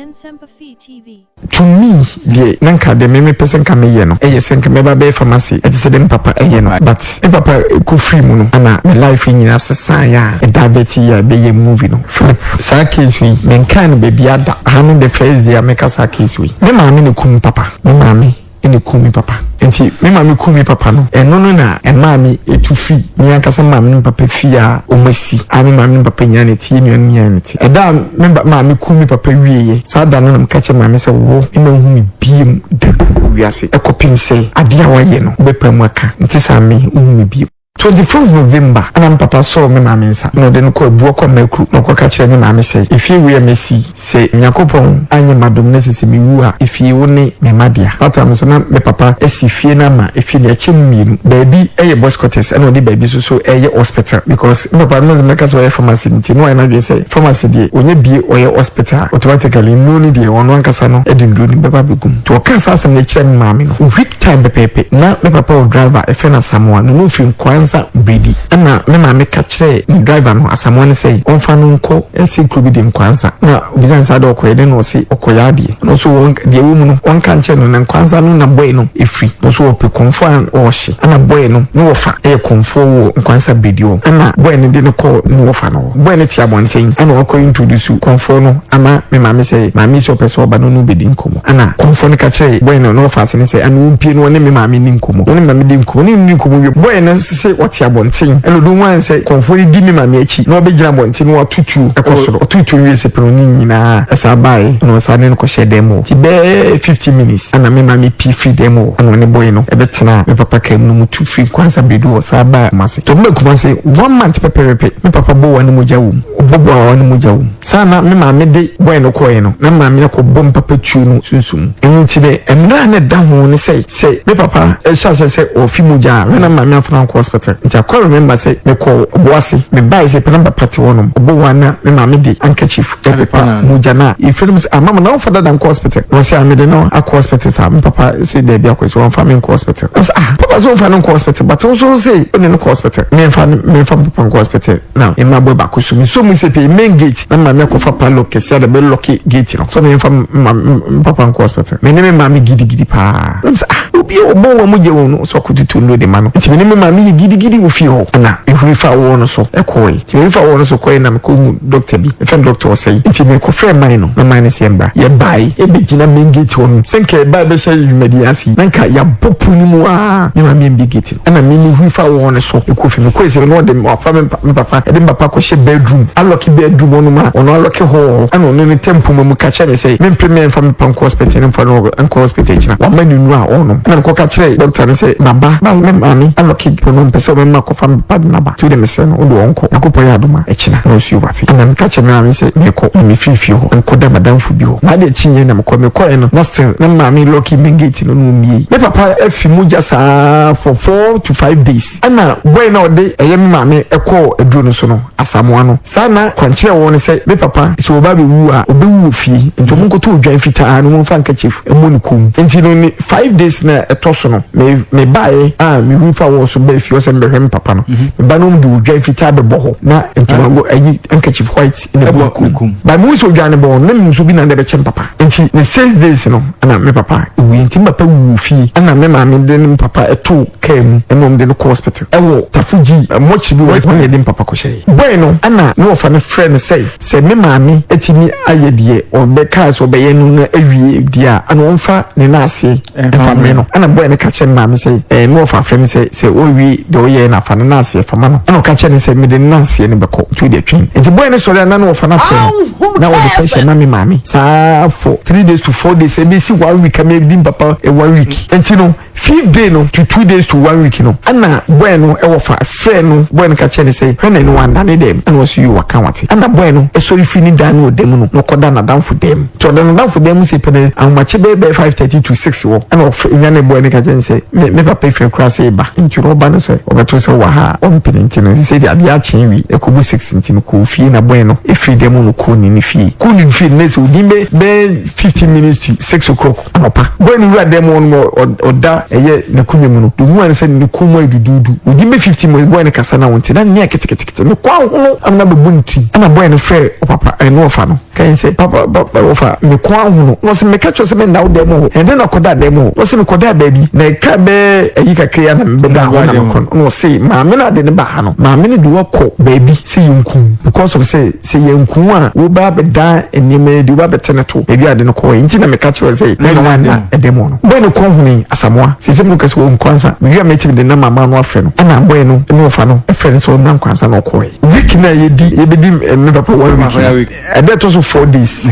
Nsempa TV. To me deɛ, na nka deɛ me mepɛ sɛ nka meyɛ no ɛyɛ sɛ nka mɛba bɛyɛ pharmacy, ɛte sɛ deɛ me papa ɛyɛ no, but me papa kɔ firi mu no, ana me life nyinaa sesaeɛ a ɛda yi a ɛbɛyɛ movie no. Philip, saa case yi menkaa no baabi ada aha ne the first day a meka saa case yi. Me maame ne kum papa, me maame ɛna kum me papa. Nti me maame kum me papa no, ɛno no na ɛmaa me etu firi me ankasa maame ne papa fie a ɔmo asi a me maame ne papa nyinaa na ɛte, yɛ nua no nyinaa na ɛte. Ɛda a me maame kum me papa wieɛ, saa da no na meka kyerɛ maame sɛ wo ɛma hu me biem da wɔ wiase ɛkɔpem sɛ adeɛ a wayɛ no wobɛpa mu aka. Nti saa me wohu me biem. 24 November ɛna me papa sɔɔ me maame nsa na ɔde no kɔ abua kɔ Makuru na ɔkɔka kyerɛ me maame sɛ efie wei a masi, sɛ Nyankopɔn anyɛ m'adom na sɛ mewu a, efie wo ne me mma dea. That time nso na me papa asi fie no ama efie no yɛakyɛ mu mmienu. Baabi yɛ boys quarters ɛna ɔde baabi nso so ɛyɛ hospital, because me papa no mɛka sɛ ɔyɛ pharmacy nti na wayɛ n'adwene sɛ pharmacy deɛ ɔnya bie ɔyɛ hospital a, automatically nnuro no deɛ ɔno ankasa no de nnuro no bɛba abɛgu mu. Nti ɔkaa saa asɛm no kyerɛ me maame no week time pɛpɛɛpɛ na me papa wɔ driver yɛfrɛ no Asamoah no, na ɔfiri Nkwanza Bredi. Ɛna me maame ka kyerɛɛ ne driver no Asamoah no sɛ ɔmfa no nkɔ ɛsɛ kuro bi de Nkwanza. Na obisa no sɛ adɛ ɔkɔyɛ dɛn, na ɔse ɔkɔyɛ adeɛ. Na ɔso wɔn deɛ ɛwɔ mu no ɔnka nkyerɛ no, na Nkwanza no na boy no ɛfiri. Na ɔso ɔpɛ kɔmfoɔ a ɔɔhye. Ɛna boy no ne wɔfa ɛyɛ kɔmfoɔ wɔ Nkwanza Bredi hɔ. Ɛna boy no de no kɔɔ ne wɔfa no hɔ. Boy no te abɔnten ɛna ɔkɔ introduce kɔmfoɔ no ama me maame sɛ maame yi sɛ ɔpɛ sɛ ɔba no ne ɔbɛdi nkɔmmɔ. Ɛna kɔmfoɔ no ka kyerɛɛ boy no ne wɔfa ase no sɛ ɛna ɔmpie na ɔne me maame nni nkɔmmɔ. Ɔne me maame di nkɔmmɔ, ɔne no di nkɔmmɔ wie, boy no se ɔte abɔnten ɛna ɔde hu sɛ kɔmfoɔ no di me maame akyi na ɔbɛgyina abɔnten na wato tuo ɛkɔ soro. Ɔtoo tuo no wie sɛ pɛ no ne nyinaa ɛsan baeɛ ɛna ɔsan ne no kɔhyɛɛ dan mu hɔ. Nti bɛyɛ 15 minutes ɛna me maame pie firi dan mu hɔ ɛna ɔne boy no ɛbɛtenaa me papa kaa mu na wɔtu firi Nkwansa Beredu hɔ san baa Kumasi. Nti wɔbaa Kumasi one month pɛpɛɛpɛ, me papa bɔɔ wa ne mogya wɔ mu. Ɔbɔ bɔɔ a ne mogya wɔ mu. Saa na me maame de boy no kɔeɛ no, na me maame akɔbɔ me papa tuo no sunsum mu. Ɛno nti no, mmerɛ a na ɛda ho ne sɛ, sɛ me papa hyɛ aseɛ sɛ ɔrefi mogya a, na me maame afa no akɔ hospital. Nti I quite remember sɛ mekɔɔ Obuasi, mebaeɛ sɛ pɛ na me papa te hɔnom, ɔbɔ wa na me maame de handkerchief repepa mogya no a, yɛfrɛ no sɛ, ah mama na womfa dada nkɔ hospital? Na ɔse ah mede no akɔ hospital saa. Me papa se daabi akɔ sɛ wɔmfa me nkɔ hospital. Na ɔse ah papa sɛ womfa no nkɔ hospital, but wo nso wo se wode no kɔ hospital. Memfa no, memfa me papa nkɔ hospital. Na mma bɔ baako so mesuo mu sɛ pii main gate na maame akɔfa padlock kɛseɛ de bɛ lock gate no so memfa me papa nkɔ hospital. Me ne me maame gidigidi paa na sɛ ah obi a ɔbɔ wɔn mogya wɔn no so akɔtutu nnuro de ma no. Nti me ne me maame yɛ gidigidi wɔ fie hɔ na mehuri fa wɔn no so ɛkɔe. Nti mehuri fa wɔn no so kɔe na mekɔhu doctor bi, mefrɛ no Doctor Ɔsɛe. Nti mekɔfrɛ man no na man no sɛ yɛmbra. Yɛbae ɛbɛgyina main gate hɔ no sɛ nka yɛbae bɛhyɛ dwumadie ase yi na nka yɛabɔ pono no mu aa me maame ambie gate no. Ɛna me mehuri fa wɔn no so mekɔ fie. Mekɔɛ sɛ na ɔde wafa me me papa ɛde me papa kɔhyɛ bedroom, alɔke bedroom hɔ nom a ɔno alɔke hɔ wɔ hɔ. Ɛna ɔno ne tɛ mpoma mu ka kyerɛ me sɛ mempere me mfa me papa nkɔ hospital ne mfa no nkɔ hospital kyina wama ne nuru a ɔnom. Ɛna mekɔ ka kyerɛ doctor no sɛ maba ba me maame alɔke pono mpɛ sɛ ɔbɛma kɔfa me papa de no aba nti wode mesrɛ no wode ɔnkɔ Nyankopɔn yɛ adom a ɛkyina. Na ɔsi wate. Ɛna meka kyerɛ me maame sɛ mekɔ na mefiri fie hɔ nkɔda madamfo bi hɔ. Na adeɛ kyeeɛ na mekɔ mekɔɛ no na still na me maame lɔke main gate no na ɔmmiei. Me papa afi mogya saa for 4 to 5 days. Ɛna boy na ɔde ɛyɛ me maame ɛkɔɔ aduro no so no, Asamoa no, saa na kwankyerɛ wɔ no sɛ me papa sɛ ɔba bɛwu a, ɔbɛwu wɔ fie, nti ɔmo nkɔtɔ odwan fitaa na ɔmo mfa handkerchief mmɔ ne kɔn mu. Nti no ne 5 days na ɛtɔ so no, me baeɛ a mehuri fa wɔ so baa fie hɔ sɛ mbɛhwɛ me papa no, me ba no ɔmo de odwan fitaa bɛbɔ hɔ na ntomago ayi handkerchief white na ɛbɔ ne kɔn mu. Ba mehu sɛ odwan no bɔ hɔ no, na menim sɛ obi na de bɛkyɛ me papa. Nti ne 6 days no ɛna me papa wuiɛ. Nti me papa wu wɔ fie ɛna me maame de ne papa ɛtoo kaa mu ɛna ɔmo de no kɔ hospital ɛwɔ Tafuji mɔkyi bi wɔ hɔ na yɛde me papa kɔhyɛ. Boy no ɛna ne wɔfa no frɛ no sɛ me maame atumi ayɛ deɛ ɔbɛka sɛ ɔbɛyɛ no na awie deɛ a, ɛna ɔmfa ne nan ase ɛmfa mmrɛ no. Ɛna boy no ka kyerɛ me maame sɛ ne wɔfa frɛ no sɛ ɔwie deɛ ɔyɛ no afa ne nan ase ɛfa ma no. Ɛna ɔka kyerɛ no sɛ mede ne nan aseɛ no bɛkɔ nti wode atwɛn. Nti boy no sɔre a na ne wɔfa no afrɛ no na wɔde pressure ma me maame saa for 3 days to 4 days ɛbɛsi one week a medi me papa one week. Nti no fifth day no to 2 days to one week no ɛna boy no ɛwɔ fa frɛ no. Boy no ka kyerɛ no sɛ hwɛ na ɛno wanda ne dɛm. Ɛna ɔso yi waka wate. Ɛna boy no ɛsɔre firi ne dan no ɔda mu no na ɔkɔda n'adamfo dɛm. Nti ɔda n'adamfo dɛm mu sɛ pɛ no ahomakye bɛyɛ 5:30 to 6 wɔ ɛna ɔfrɛ nya ne boy no ka kyerɛ no sɛ me papa efiri akura sɛ eba. Nti no ɔba no sɛ ɔbɛto sɛ wowɔ ha a ɔmpene nti no sesei deɛ adeɛ akye awie ɛkɔbu 6 nti no kɔɔ fie na bɔe no ɛfiri dɛm no kɔɔ ne ne fie kɔɔ ne fie no na sɛ ɔdin bɛ bɛyɛ 15 minutes to 6 o'clock anɔpa bɔe no wura dɛm hɔ no ɔda ɛyɛ n'akonnwa mu no deɛ ɔhu ara ne sɛ ne kɔn mu ayɛ duduudu ɔdin bɛ 15 minutes bɔe no kasa na ɔnte na ne yɛ ketekete ne kɔn ahono amena bɛbɔ ne tirim ɛna bɔe no frɛ ɔpapa ɛne ɔfa no Kae sɛ, Papa, papa, wɔfa me kɔn ahono. Na ɔse, Meka kyerɛ wo sɛ mennda wo dan mu hɔ. Ɛnde na kɔda dan mu hɔ. Na ɔse, Mekɔdaa baabi, na ɛkaa bɛyɛ ayi kakra yi a na mebɛdaa hɔ na mekɔ no. Na ɔse, Maame no a de no baa ha no, maame no de wo akɔ baabi sɛ yɛnku wo. Because of sɛ, sɛ yɛanku wo a, woba abɛda nneɛma yi adi, woba abɛte no to baabi a ade no kɔɔɛ. Nti na meka kyerɛ wo sɛ me ne wo anna dan mu hɔ no. Boy no kɔn honee Asamoah. Seesei meka sɛ ɔwɔ Nkoansa. Mewie a mɛtumi de number ama no afrɛ no. Ɛna boy no ne ɔfa no frɛ no sɛ ɔmmra Nkoansa na ɔkɔɔɛ. Week na yɛdi yɛbɛdi me papa one week no ɛdɛ ɛtɔ so 4 days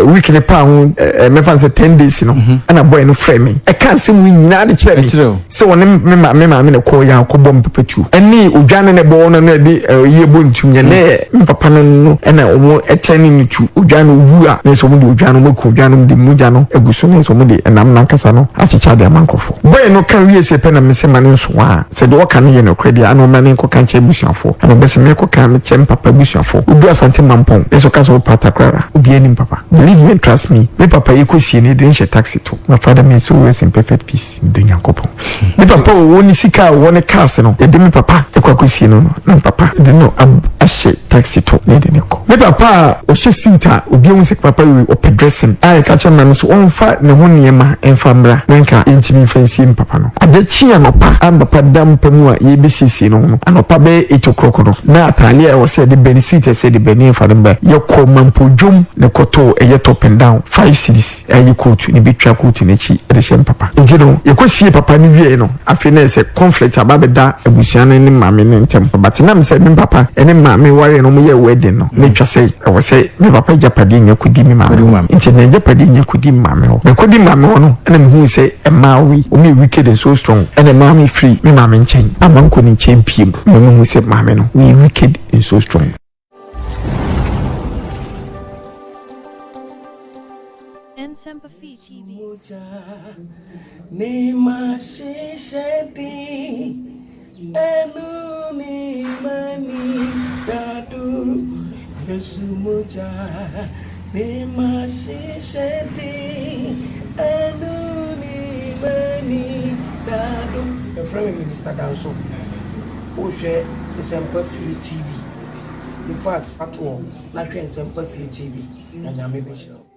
week ne paa ho mɛfa sɛ 10 days no ɛna boy no frɛ me ɛka nsɛm yi nyinaa de kyerɛ me sɛ wɔne me ma me maame na kɔɔ yɛ akɔbɔ me papa tuo ɛne odwa ne ne bɔ no no ɛde ɛyi ɛbɔ ne tum yɛ ne me papa no no ɛna wɔn ɛtɛn ne ne tu odwa no owu a ne sɛ wɔn de odwa no wɔn aku odwa no de mogya no agu so ne sɛ wɔn de ɛnam nankasa no akyekyɛ de ama nkorɔfoɔ. Boy no ka wie sɛ pɛ na me sɛ ma ne nso a. Sɛ deɛ ɔka no yɛ nokorɛ deɛ a, ɛna ɔmma menkɔka nkyerɛ abusuafoɔ. Ɛna ɔbɛse menkɔka mekyerɛ me papa abusuafoɔ. Woduru Asante Mampɔn, na sɛ ɔka sɛ wopɛ Atakorara, obiara nim papa. Believe me and trust me, me papa yɛkɔsie no, yɛde no hyɛ taxi to. My father may his soul rest in perfect peace. Medɔ Nyankopɔn. Me papa a ɔwɔ ne sika a ɔwɔ ne cars no, yɛde me papa kɔ akɔsie no no, na me papa de no ahyɛ taxi to na yɛde no kɔ. Me papa a ɔhyɛ suit a obiara hu sɛ papa wei ɔpɛ dressing a yɛka kyerɛ maame sɛ ɔmfa ne ho nneɛma mfa mmra na nka yɛntumi mfa nsie me papa no. Adeɛ kyee anɔpa a me papa da mpa mu a yɛrebɛsiesie ne ho no, anɔpa bɛyɛ 8 o'clock no, na ataadeɛ a ɛwɔ sɛ yɛde brɛ no, suit a ɛsɛ sɛ yɛde brɛ no, yɛmfa no mmra. Yɛkɔɔ Mampɔdwom na ɛkɔtɔɔ ɛyɛ top and down, 5 cedis. Ɛyɛ coat na ebetwa coat no akyi de hyɛ me papa. Nti no, yɛkɔsiee papa no wiei no, afei na ɛsɛ conflict aba abɛda abusua no ne maame no ntam. But nam sɛ me papa ne maame waree no, wɔyɛɛ wedding no, na etwa sɛ ɛwɔ sɛ me papa agyapadeɛ nya kɔdi me maame hɔ. Nti n'agyapadeɛ nya kɔdi me maame hɔ. Na ɛkɔdi me maame hɔ no, ɛna mehuu sɛ mmaa wei, wɔyɛ wicked and so strong. Ɛna ɛmaa mefiri me maame nkyɛn a mankɔ ne nkyɛn bio. Na mehuu sɛ maame no, ɔyɛ wicked and so strong. Nsempa Fie TV. Ne ma hyehyɛ din ɛnu ne mani dado Yesu mogya ne ma hyehyɛ din ɛnu ne mani dado. Yɛfrɛ me Minister Danso. Wohwɛ Nsɛmpa Fie TV. In fact, atoɔ na hwɛ Nsɛmpa Fie TV na Nyame bɛhyira wo.